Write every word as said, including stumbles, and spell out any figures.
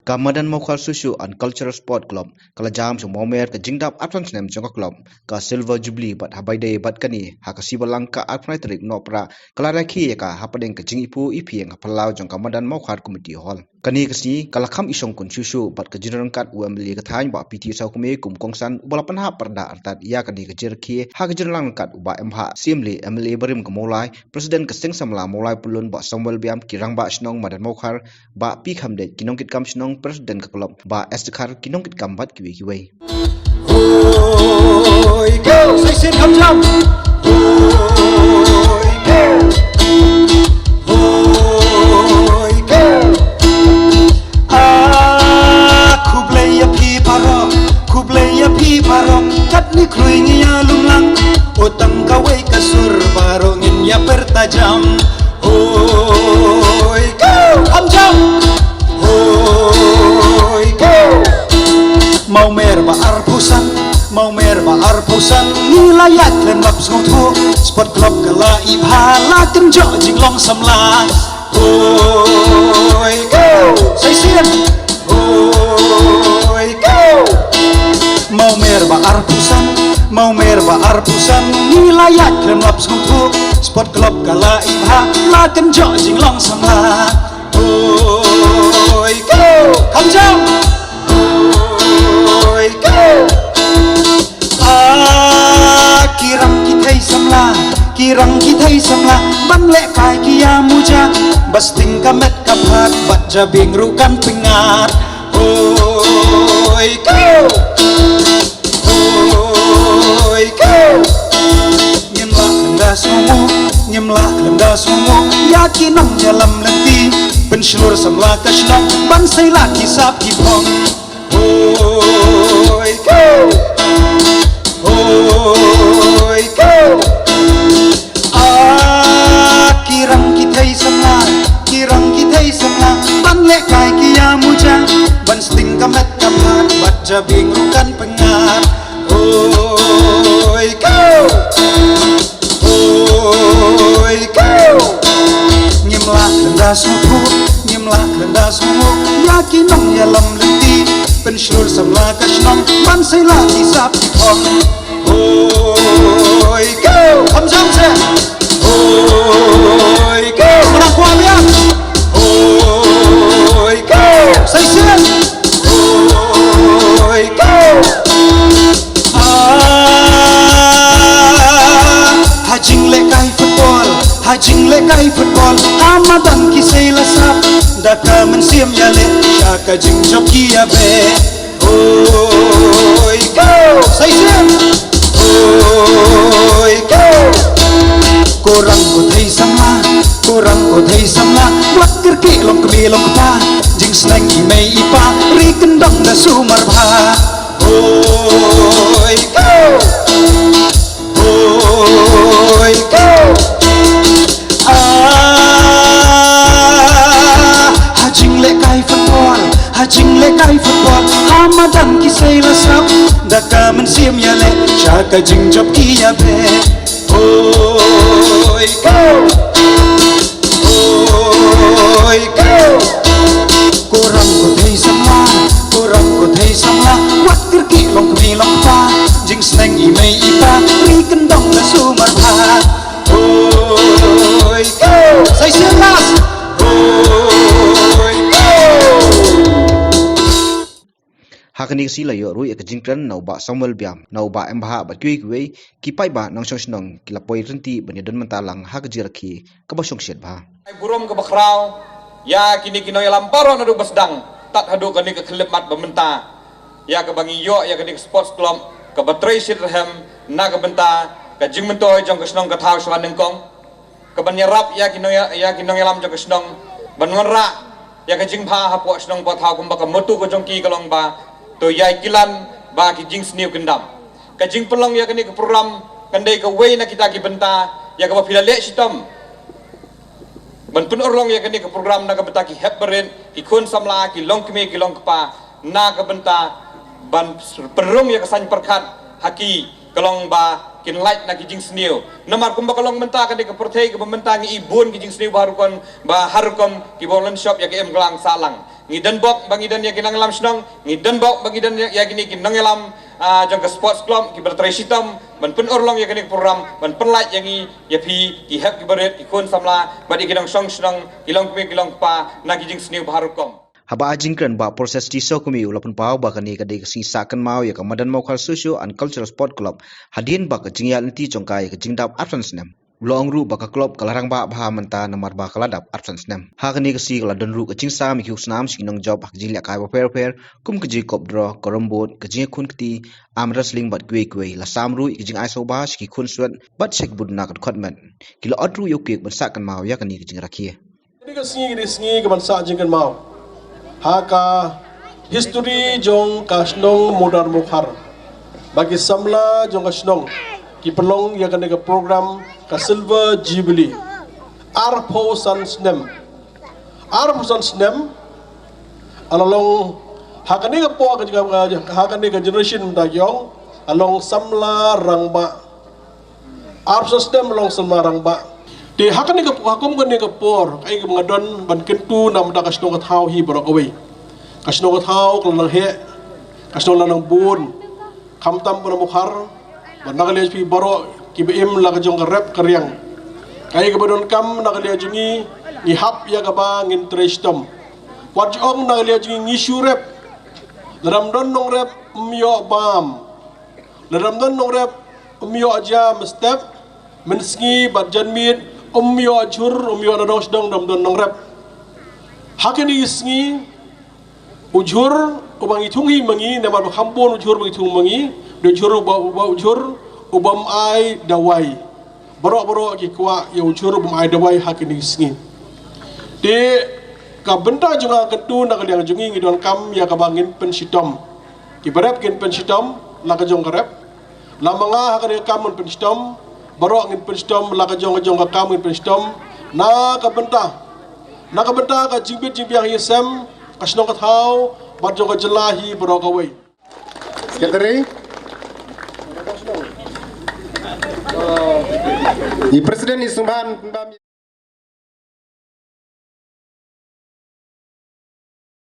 Ka Madan Mawkhar Shuh Shuh and Cultural Sport Club ka la jam sha u mawmer ka jingdap arphew san snem jong ka club ka Silver Jubilee bad ha bai dei bad kane ha ka sngi Balang ka arphew san tarik Nohprah ka la rakhe ïa ka hapdeng ka jingïapoh ïaphieng ha phyllaw jong ka Madan Mawkhar Community Hall. Kane ka sngi ka la kham i shongkun shuh shuh bad ka jingïaryngkat u M L A ka thaiñ Bah P T Sawkmie kum u kongsan uba la pynhap pyrda artat ïa kane ka jingrakhe ha ka jingïalang ryngkat u Bah M. Bhah Syiemlieh, M L A barim ka Mawlai, President ka Seng Samla Mawlai Pyllun Bah Samuel Biam, ki rangbah shnong Madan Mawkhar, Bah P. Khamdeit, ki nongkitkam shnong, President ka club Bah S. Dkhar, ki nongkitkam bad kiwei kiwei. Hoi, go! Sa shisien kham jam. Hoi, go! Hoi, go! Ah, khublei ïa phi baroh, khublei ïa phi baroh. Katne khlur ngi ïa lum lang. Oh, tang kawei ka sur baroh ngin ïa pyrta jam. Hoi, go! Kham jam. Hoi, go! Mawmer ba arphew san, mawmer ba arphew san, ngi la ïaid khlem lap sngewthuh. Sport club ka la i bha, la kynjoh jinglong samla. Hoi, go! Sa shisien. Hoi, go! Mawmer ba arphew san, mawmer ba arphew san, ngi la ïaid khlem lap sngewthuh. Sport club ka la i bha, la kynjoh jinglong samla. Hoi, go! Kham jam. Hoi, go! Ah, ki rang ki thei samla, ki rang ki thei samla, ban lehkai ki ïa muja, ba sting ka met ka phad, bad jabieng ruh kan pyngngad. Hoi, go! Hoi, go! Ngim lah khlem da sngewnguh, ngim lah khlem da sngewnguh, ïa ki nongïalam lynti, pynshlur samla ka shnong, ban sei la ki sap ki phong. Hoi, go! Hoi, go! Ah, ki rang ki thei samla, ki rang ki thei samla, ban lehkai ki ïa muja, ban sting ka met ka phad, bad jabieng ruh kan pyngngad. Hoi, go! Hoi, go! Ngim lah khlem da sngewthuh, ngim lah khlem da sngewthuh, ïa ki nongïalam lynti, pynshlur samla ka shnong, ban sei la ki sap ki phong. Hoi, go! Kham jam seh. Hoi, go! Mana kwah biang? Hoi, go! Sa shisien. Hoi, go! Ah, ha jinglehkai football, ha jinglehkai football, ha madan ki sei la sap, da ka mynsiem ïaleh, sha ka jingjop ki ïabeh. Hoi, go! Sa shisien. Hoi, go! Ko rang ko thei samla, ko rang ko thei samla, wat kyrkieh long kmie long kpa, jingsneng i mei i pa, ri kyndong da sumar bha. Hoi, go! Hoi, go! Ah, ha jinglehkai football, ha jinglehkai football, ha madan ki sei la sap, da ka mynsiem ïaleh, sha ka jingjop ki ïabeh. Hoi, go! Hoi, go! Ko rang ko thei samla, ko rang ko thei samla, wat kyrkieh long kmie long kpa, jingsneng i mei i pa, ri kyndong da sumar bha. Hoi, go! Sa shisien last. Hoi, go! Ha kane ka sngi la ïoh ruh ïa ka jingkren na u Bah Samuel Biam, na u Bah M. Bhah bad kiwei kiwei ki paidbah nongshong shnong, ki la poi rynti ban ïadon bynta lang ha ka jingrakhe kaba shongshit bha. Ai burom kaba khraw ïa kine ki nongïalam baroh naduh ba sdang tad haduh kane ka khyllipmat ba mynta, ïa kaba ngi ïoh ïa kane ka sports club kaba trei shitrhem na ka bynta ka jingmyntoi jong ka shnong ka thaw sha nyngkong. Kaban ïarap ïa ki nong, ïa ki nongïalam jong ka shnong ban wanrah ïa ka jingbha hapoh shnong poh thaw, kumba ka motto ka jong ki ka long ba, to ïai kilan ba ki jingsniew kyndam. Ka jingpynlong ïa kane ka program kan dei kawei na kita ki bynta ïa kaba phi la leh shitom ban pynurlong ïa kane ka program na ka bynta ki hep barit, ki khun samla, ki longkmie ki longkpa, na ka bynta ban pynrung ïa ka saiñ pyrkhat ha ki, ka long ba kin lait na ki jingsniew. Namar kumba ka long mynta kane ka pyrthei kaba mynta ngi i bun ki jingsniew ba ha rukom, ba ha rukom kiba wan lynshop ïa ka im klang sahlang. Ngi don bok ba ngi don ïa ki nongïalam shnong, ngi don bok ba ngi don ïa, ïa kine ki nongïalam, ah, jong ka sports club kiba la trei shitom ban pynurlong ïa kane ka program, ban pynlait ïa ngi, ïa phi ki hep ki barit, ki khun samla bad ïa ki nongshong shnong, ki longkmie ki longkpa na ki jingsniew ba ha rukom. Haba ai jingkren, Bah Persis T Sohkhmi u la pynpaw ba kane ka dei ka sngi sah kynmaw ïa ka Madan Mawkhar Socio and Cultural Sport Club hadien ba ka jingïaid lynti jong ka ïa ka jingdap arphew san snem. U la ong ruh ba ka club ka la rangbah bha mynta namar ba ka la dap arphew san snem. Ha kane ka sngi ka la don ruh ka jingsam ïa ki khusnam sha ki nongjop ha ka jinglehkai bapher bapher, kum ka jingïakop draw, carrom board, ka jingïakhun kti, arm wrestling bad kiwei kiwei. La sam ruh ïa ka jingai sngewbha sha ki khun swet bad sha ki bun na ka dkhot met. Ki la ot ruh ïa u cake ban sah kynmaw ïa kane ka jingrakhe. Kane ka sngi, kane ka sngi kaban sah jingkynmaw ha ka history jong ka shnong Madan Mawkhar, ba ki samla jong ka shnong ki pynlong ïa kane ka program ka Silver Jubilee. Arphew san snem, arphew san snem. A la long ha kane ka por, ka, ka, ha kane ka generation mynta ki ong, a long samla rangbah. Arphew san snem long samla rangbah. Te ha kane ka, ha kum kane ka por, kaei kaba nga don ban kyntu na ka bynta ka shnong ka thaw hi baroh kawei. Ka shnong ka thaw ka la nang heh, ka shnong la nang bun, khamtam Madan Mawkhar bad na ka liang jong phi baroh kiba im la ka jong ka rep ka riang. Kaei kaba donkam na ka liang jong ngi, ngi hap ïa kaba ngin trei shitom. Wat ju ong na ka liang jong ngi ngi shu rep. Lada ym don nongrep ym ïoh bam. Lada ym don nongrep ym ïoh jia mynstep, mynsngi bad janmiet, ym ïoh jhur, ym ïoh nadong sdong lada ym don nongrep. Ha kine ki sngi, u jhur uba ngi thung hi ma ngi, namar ba kham bun u jhur uba ngi thung ma ngi, u jhur uba, uba u jhur uba ym ai dawai. Baroh baroh ki kwah ïa u jhur uba ym ai dawai ha kine ki sngi. Te ka bynta jong nga kyntu na ka liang jong ngi, ngi donkam ïa kaba ngin pynshitom. Kiba rep kin pynshitom la ka jong ka rep. Namar nga ha kane ka kam ngin pynshitom, baroh ngin pynshitom la ka jong ka jong ka kam ngin pynshitom. Na ka bynta, na ka bynta ka jingbit jingbiang hi sem ka shnong ka thaw bad jong ka jylla hi baroh kawei. Secretary. I President i sngewbha ban